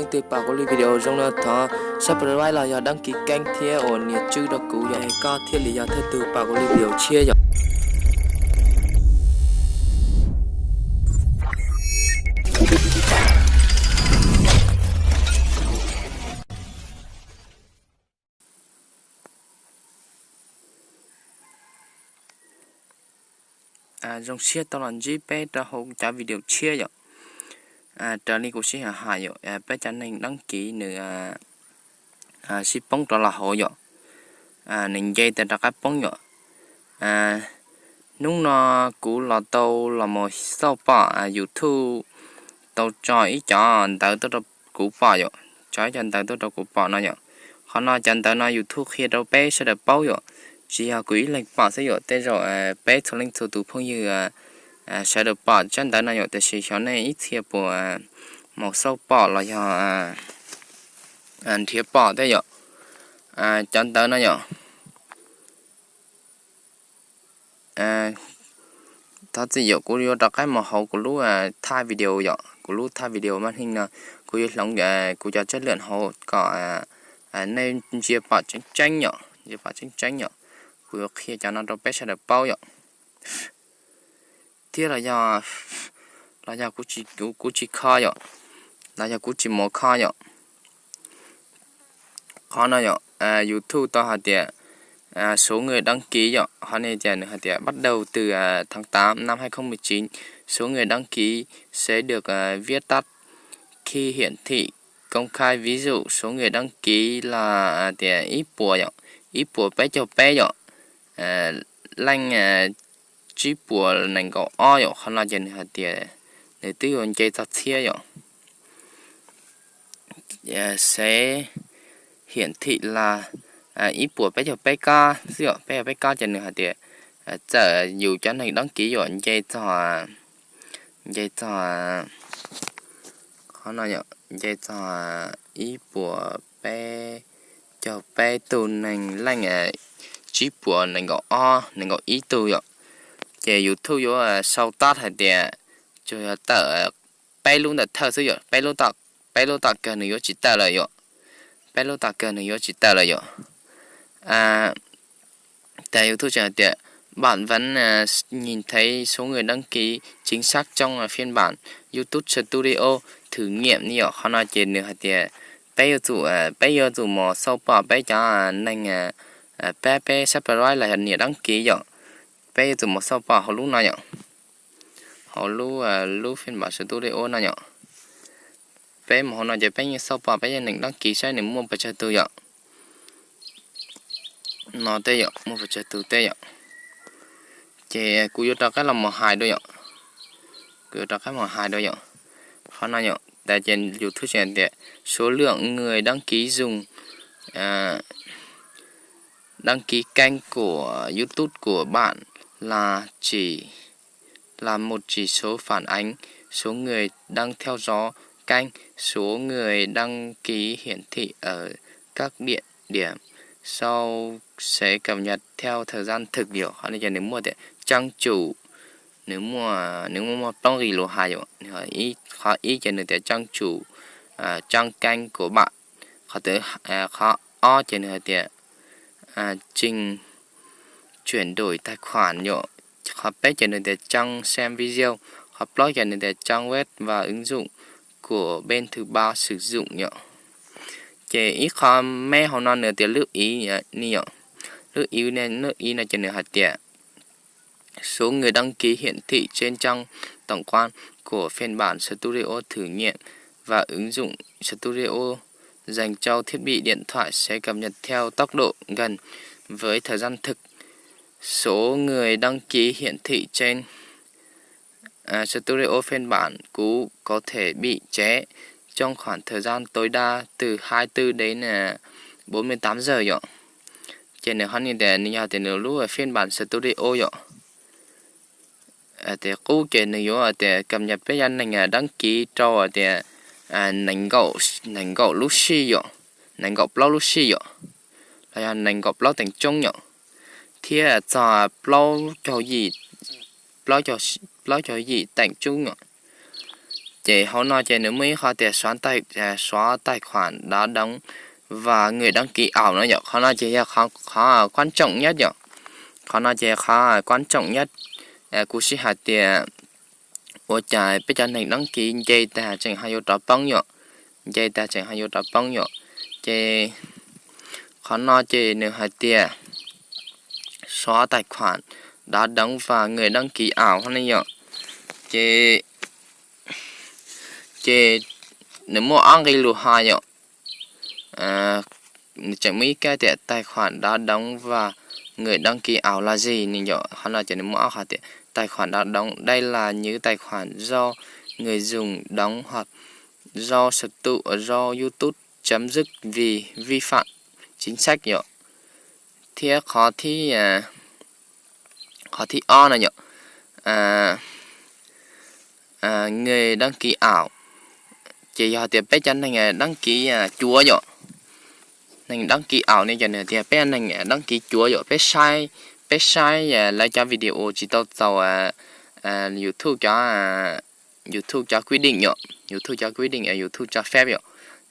Leej twg pom kuv li video zoo no thov subscribe los yog đăng ký kênh thiab ua nias tswb rau kuv yom, koj thiaj li yog thawj tug pom kuv li video tshiab yom. Zoo siab tau los ntsib peb rau hauv cov video tshiab yom. Raws li kuv sib hais hais yom, peb cov neeg đăng ký nws sib poob rov los hauv yom, nws nce tas rov qab poob yom. Hnub no kuv los tau los mus xauj pom YouTube tau tso ib cov ntawv tuaj rau kuv pom yom, tso ib cov ntawv tuaj rau kuv pom no yom. Qhov no cov ntawv no YouTube qhia rau peb sawv daws paub yom, tsis yog kuv ib leeg pom xwb yom, tej zaum peb txhua leej txhua tus phooj ywg sawv daws pom tsab ntawv no yom, tiam sis xyov nej ib txhia puas mus xauj pom los yog nrhiav pom thiab yom. Cov ntawv no yom, thov txim yom, kuv yuav rov qab mus hauv kuv lub thaij video yom, kuv lub thaij video maj neej no kuv yuav hloov kuv cov chất lượng hauv kom nej ntsia pom tseeb tseeb yom, ntsia pom tseeb tseeb yom. Kuv yuav qhia cov no rau peb sawv daws paub yom. Thiab los yog, los yog kuv tsis kho yom, los yog kuv tsis mus kho yom. Qhov no yom, YouTube tau hais tias số người đăng ký yom, qhov no ces nws hais tias bắt đầu từ tháng tám năm hai không mười chín, số người đăng ký sẽ được viết tắt khi hiển thị công khai, ví dụ số người đăng ký là tias ib puas yom, ib puas peb caug peb yom, leej tsib puas nees nkaum ob yom, qhov no ces nws hais tias nws twb yuav nce txog txhiab yom. Sẽ hiển thị là ib puas peb caug peb kab xwb yom, peb caug peb kab ces nws hais tias txawm yus cov neeg đăng ký yom nce txog, nce txog, qhov no yom, nce txog ib puas peb caug peb tug neeg, leej tsib puas nees nkaum ob, nees nkaum ib tug yom, ces YouTube yuav sau tag hais tias tsuas yog tawm peb lub ntawm thawj xwb yom, peb lub tom, peb lub tom kawg nws yuav tsis tawm lawm yom, peb lub tom kawg nws yuav tsis tawm lawm yom. Ces YouTube tseem hais tias bạn vẫn nhìn thấy số người đăng ký chính xác trong phiên bản YouTube Studio thử nghiệm ne yom, qhov no ces nws hais tias peb yuav tsum, peb yuav tsum mus xauj pom peb cov neeg, pab peb subscribe los yog nias đăng ký yom, peb yuav tsum mus xauj pom hauv lub no yom, hauv lub, lub phiên bản Studio no yom. Peb mus hauv no ces peb yeej xauj pom peb cov neeg đăng ký saib nws muaj pes tsawg tus yom. No tej yom, muaj pes tsawg tus tej yom. Ces kuv yuav rov qab los mus hais dua yom, kuv yuav rov qab mus hais dua yom. Qhov no yom, tas ces YouTube tseem tias số lượng người đăng ký dùng đăng ký kênh của YouTube của bạn là chỉ, là một chỉ số phản ánh số người đang theo dõi kênh, số người đăng ký hiển thị ở các địa điểm sau sẽ cập nhật theo thời gian thực yom. Qhov no ces nws muaj tias trang chủ, nws muaj, nws muaj, muaj plaub nqi lus hais yom. Qhov ib ces nws tias trang chủ, trang kênh của bạn, qhov, qhov ob ces nws hais tias trình chuyển đổi tài khoản yom. Qhov peb ces nws tias trang xem video, qhov plaub ces nws tias trang web và ứng dụng của bên thứ ba sử dụng yom. Ces ib qho me hauv no nws tias lưu ý ni yom. Lưu ý, lưu ý no ces nws hais tias số người đăng ký hiển thị trên trang tổng quan của phiên bản Studio thử nghiệm và ứng dụng Studio dành cho thiết bị điện thoại sẽ cập nhật theo tốc độ gần với thời gian thực. Số người đăng ký hiển thị trên Studio phiên bản cũ có thể bị trễ trong khoảng thời gian tối đa từ hai mươi tư đến bốn mươi tám giờ yom. Ces nws ho ni tias nws yog tias nws lub phiên bản Studio yom. Tias qub ces nws yuav tias cập nhật peb cov neeg đăng ký rau tias nees nkaum lub sij yom, nees nkaum plaub lub sij yom, los yog nees nkaum plaub teem tsoob yom, thiab txog plaub caug yim, plaub caug yim teem tsoob yom. Ces hauv no ces nws muaj ib qhov tias xóa tài, xóa tài khoản đã đóng và người đăng ký ảo no yom. Qhov no ces yog qhov quan trọng nhất yom. Qhov no ces qhov quan trọng nhất. Kuv sib hais tias ua cas peb cov neeg đăng ký nce tag tseem ho yuav rov poob yom. Nce tag tseem ho yuav rov poob yom. Ces qhov no ces nws hais tias xóa tài khoản đã đóng và người đăng ký ảo no yom. Ces, ces nws muaj ob nqe lus hais yom. Nws tseem muaj ib kab tias tài khoản đã đóng và người đăng ký ảo là gì no yom. Qhov no ces nws muaj ob qhov tias tài khoản đã đóng, đây là những tài khoản do người dùng đóng hoặc do sự tự do YouTube chấm dứt vì vi phạm chính sách yom. Thiab qhov thib, qhov thib ob no yom. Người đăng ký ảo, ces yog tias peb cov neeg đăng ký cuav yom. Neeg đăng ký ảo ne ces nws tias peb neeg đăng ký cuav yom, peb saib, peb saib lawv cov video tsis tau txaus YouTube cov, YouTube cov quy định yom, YouTube cov quy định, YouTube cho phép yom.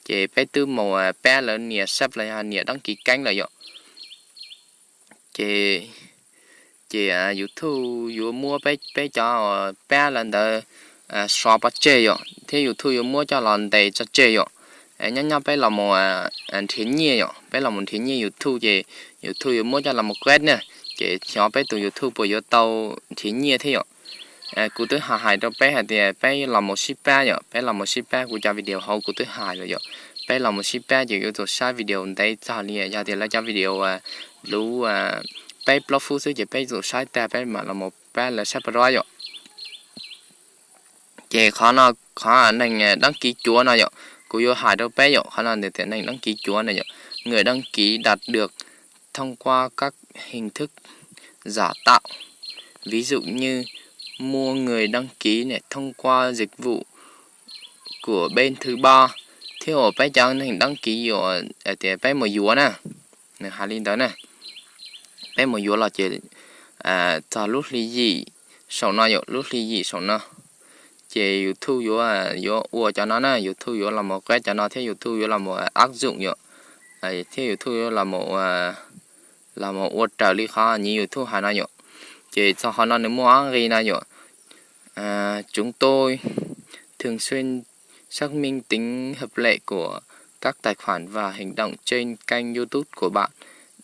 Ces peb twb mus pab lawv nias sub los yog nias đăng ký kênh lawm yom. Ces, ces YouTube yuav muab peb, peb cov pab lawv ntawd xóa pov tseg yom, thiab YouTube yuav muab coj los ntes tso tseg yom. Nyob nyob peb los mus nrhiav nyiaj yom, peb los mus nrhiav nyiaj YouTube ces YouTube yuav muab coj los mus quét na, ces xyov peb tus YouTube puas yuav tau nrhiav nyiaj thiab yom. Kuv twb hais hais rau peb hais tias peb los mus sib pab yom, peb los mus sib pab, kuv cov video hauv kuv twb hais lawm yom. Peb los mus sib pab ces yuav tsum saib video ntev txog li, yog tias lawv cov video luv peb plaub fuv xwb ces peb yuav tsum saib tag peb mam los mus pab lawv sab pas rov yom. Ces qhov no, qhov neeg đăng ký cuav no yom, kuv yuav hais rau peb yom, qhov no nws tias neeg đăng ký cuav no yom, người đăng ký đạt được thông qua các hình thức giả tạo. Ví dụ như mua người đăng ký này thông qua dịch vụ của bên thứ ba. Thiab uas peb cov neeg đăng ký yuav tias peb mus yuav na, nws hais li ntawd na, peb mus yuav los ces txog lub hli yim saum no yom, lub hli yim saum no ces YouTube yuav, yuav ua cov no na, YouTube yuav los mus quét cov no thiab YouTube yuav los mus áp dụng yom, thiab YouTube yuav los mus, los mus ua raws li qhov nyiv YouTube hais no yom. Ces txog qhov no nws muaj ob nqe no yom. Chúng tôi thường xuyên xác minh tính hợp lệ của các tài khoản và hành động trên kênh YouTube của bạn.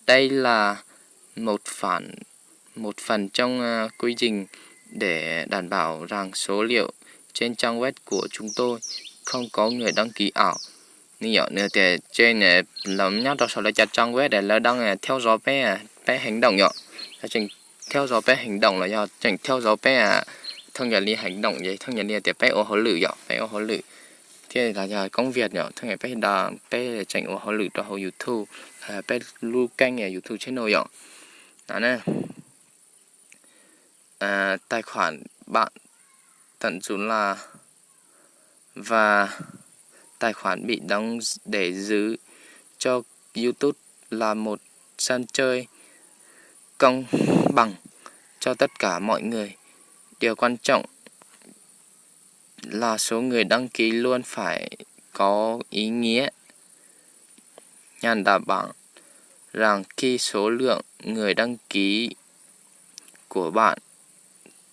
Đây là một phần, một phần trong, à, quy trình để đảm bảo rằng số liệu trên trang web của chúng tôi không có người đăng ký ảo. Nws yom, nws tias tseem los nyob rau saum lawv cov trang web lawv đang theo dõi peb, peb hành động yom. Lawv tseem theo dõi peb hành động los yog tseem theo dõi peb, thoj yam li hành động, thoj yam li tias peb ua hauj lwm yom, peb ua hauj lwm thiab los yog công việc yom, thoj yam peb, peb tseem ua hauj lwm rau hauv YouTube, peb lub kênh YouTube channel yom. Tài khoản bạn tận dụng là và tài khoản bị đóng để giữ cho YouTube là một sân chơi công bằng cho tất cả mọi người. Điều quan trọng là số người đăng ký luôn phải có ý nghĩa nhằm đảm bảo rằng khi số lượng người đăng ký của bạn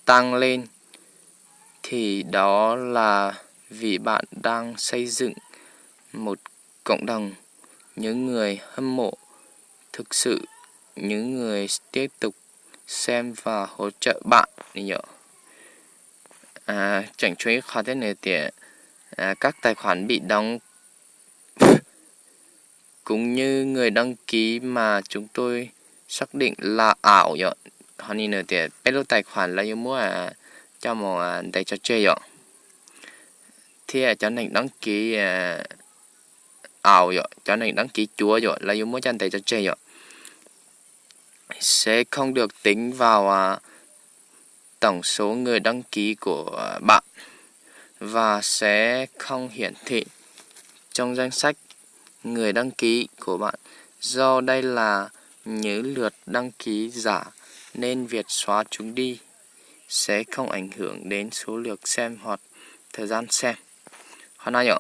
tăng lên thì đó là vì bạn đang xây dựng một cộng đồng, những người hâm mộ thực sự, những người tiếp tục xem và hỗ trợ bạn. Tseem tshuav ib qho thiab nws tias các tài khoản bị đóng cũng như người đăng ký mà chúng tôi xác định là ảo yom. Ho ni nws tias peb lub tài khoản lawv yuav muab coj mus ntes tso tseg yom, thiab cov neeg đăng ký ảo yom, cov neeg đăng ký cuav yom, lawv yuav muab coj ntes tso tseg yom. Sẽ không được tính vào, à, tổng số người đăng ký của bạn và sẽ không hiển thị trong danh sách người đăng ký của bạn. Do đây là những lượt đăng ký giả nên việc xóa chúng đi sẽ không ảnh hưởng đến số lượt xem hoặc thời gian xem. Qhov no yom.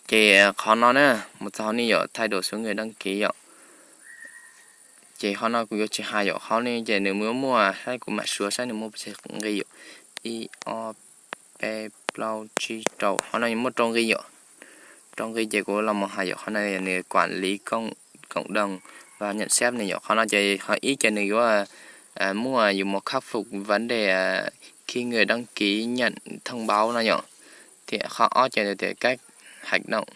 Ces qhov no na, mus txog hauv no yom, thay đổi số người đăng ký yom. Ces qhov no kuv yuav tsis hais yom, qhov no ces nws muaj muaj, saib kuv mam suav saib nws muaj pes tsawg nqi yom. Ib, ob, peb, plaub, tsib, rau, qhov no muaj rau nqi yom. Rau nqi ces kuv los mus hais yom, qhov no yog nws quản lý cộng, cộng đồng và nhận xét ne yom. Qhov no ces qhov ib ces nws yuav muaj yus mus khắc phục vấn đề khi người đăng ký nhận thông báo no yom. Thiab qhov ob ces tias các hoạt động,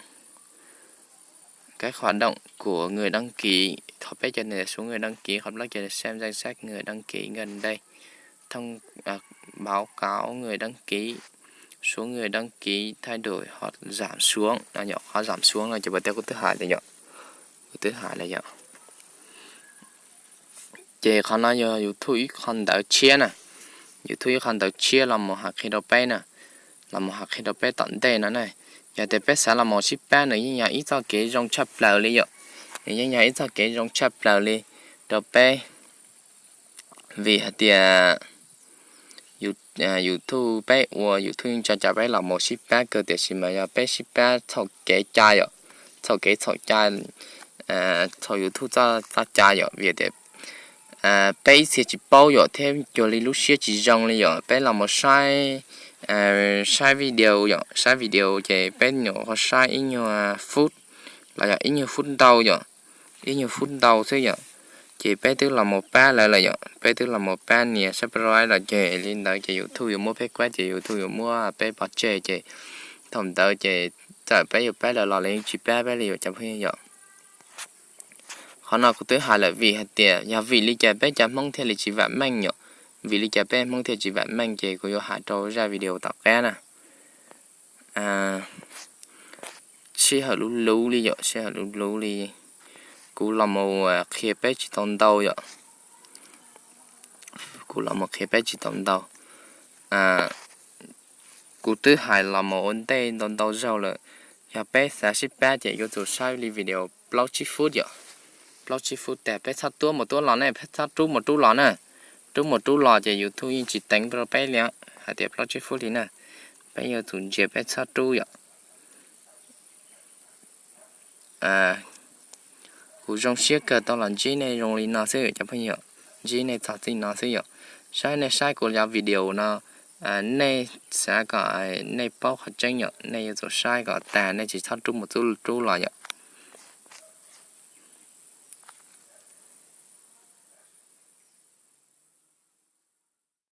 các hoạt động của người đăng ký, qhov peb ces nws số người đăng ký, qhov plaub ces xem danh sách người đăng ký gần đây, thông, báo cáo người đăng ký, số người đăng ký thay đổi hoặc giảm xuống no yom. Qhov giảm xuống no ces puas tias kuv twb hais lawm yom, kuv twb hais lawm yom. Ces qhov no yog YouTube ib qho ntawv tshiab na, YouTube ib qho ntawv tshiab los mus hais qhia rau peb na, los mus hais qhia rau peb tom ntej no na. Yog tias peb xav los mus sib pab nws yeej yog ib txoj kev zoo tshaj plaws li yom, nws yeej yog ib txoj kev zoo tshaj plaws li rau peb. Vim hais tias YouTube, peb ua YouTube yeej tso cov peb los mus sib pab kawg, tiam sis mas yog peb sib pab txhaum kev cai yom, txhaum kev txhaum cai, txhaum YouTube txoj cai yom. Vim tias peb ib txhia tsis paub yom, thiab cuag li lub siab tsis zoo li yom, peb los mus saib, saib video yom, saib video ces peb nyuam qhuav saib ib nyuag fub los yog ib nyuag fub ntau yom, ib nyuag fub ntau xwb yom. Ces peb twb los mus pab lawv lawm yom, peb twb los mus pab nias subscribe los ces li ntawd ces YouTube yuav muab peb kuab, ces YouTube yuav muab peb pov tseg, ces thaum ntawd ces txawm peb yuav pab lawv los lawv yeej tsis pab peb li yom cov phooj ywg yom. Qhov no kuv twb hais lawm, vim hais tias yog vim li cas peb cov Hmoob thiaj li tsis vam meej yom, vim li cas peb Hmoob thiaj tsis vam meej ces kuv yuav hais rau zaj video tom qab na. Sij hawm luv luv li yom, sij hawm luv luv li, kuv los mus qhia peb tsis tau ntau yom, kuv los mus qhia peb tsis tau ntau. Kuv twb hais los mus ua ntej ntau ntau zaug lawm, yog peb xav sib pab ces yuav tsum saib li video plaub tsib fub yom, plaub tsib fub tag peb txhob tuab mus tuab los ne, peb txhob rub mus rub los na, rub mus rub los ces YouTube yeej tsis teev rau peb li hais tias plaub tsib fub li na, peb yuav tsum ntsia peb txhob rub yom. Kuv zoo siab kawg tau los ntsib nej zoo li no xwb cov phooj ywg, ntsib nej txog txij no xwb yom. Saib nej saib kuv cov video no, nej xav kom nej paub qhov tseeb yom, nej yuav tsum saib kom tag, nej tsis txhob rub mus rub los yom.